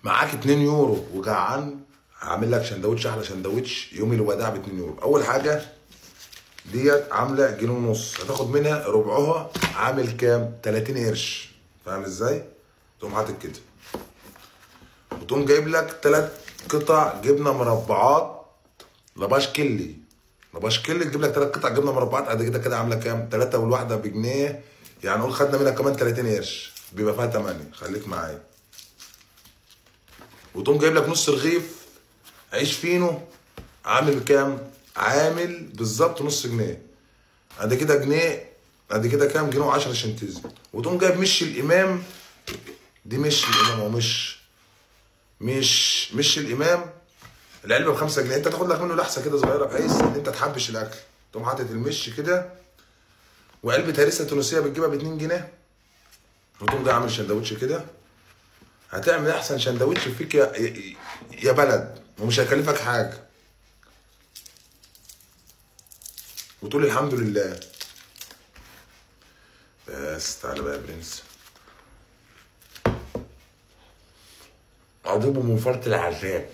معاك 2 يورو وجعان، هعمل لك سندوتش، احلى سندوتش يوم الوداع ب 2 يورو. اول حاجة ديت عامله جنيه ونص، هتاخد منها ربعها عامل كام؟ 30 قرش. فاهم ازاي؟ تقوم حاطط كده وتقوم جايب لك 3 قطع جبنه مربعات لباش كلي، لباش كلي تجيب لك 3 قطع جبنه مربعات قد كده، كده عامله كام؟ 3 والواحده بجنيه، يعني قول خدنا منها كمان 30 قرش، بيبقى فيها 8. خليك معايا. وتقوم جايب لك نص رغيف عيش فينو عامل كام؟ عامل بالظبط نص جنيه. قد كده جنيه، قد كده كام؟ جنيه و10 شنتيز. وتقوم جايب مش الامام، دي مش الامام ومش مش مش الامام، العلبة ب 5 جنيه، انت تاخد لك منه لحسة كده صغيرة بحيث ان انت تحبش الاكل. تقوم حاطط المش كده، وعلبة هريسه تونسية بتجيبها ب 2 جنيه، وتقوم جاي عامل سندوتش كده. هتعمل احسن سندوتش فيك يا بلد، ومش هيكلفك حاجة، وتقول الحمد لله. بس تعالى بقى يا برنس. عضوب من فرط العذاب.